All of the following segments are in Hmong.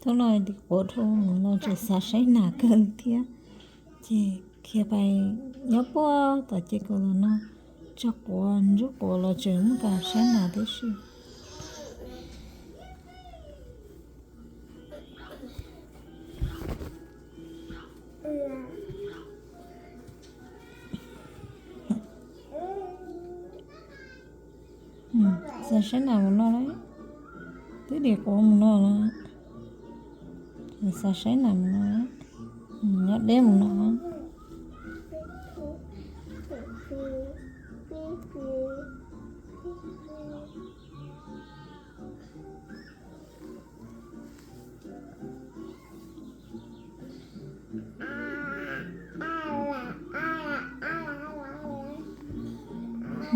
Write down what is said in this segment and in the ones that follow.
Hnub no tim quav dhau mus no tseem xav saib nas kawg li thiab. Ces khiav pais nyob puag tom ces kaum los no, tso quav ntsuab quav los tseem muaj kas saib nas tib si. Xav saib nas mus no lawm, twb dim quav mus no lawm, xav saib nas mus no, nyob deb mus no.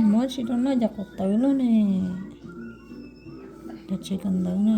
Muab tsis rau noj cov quav tawv loj ne, cov tsev kawm ntawv na.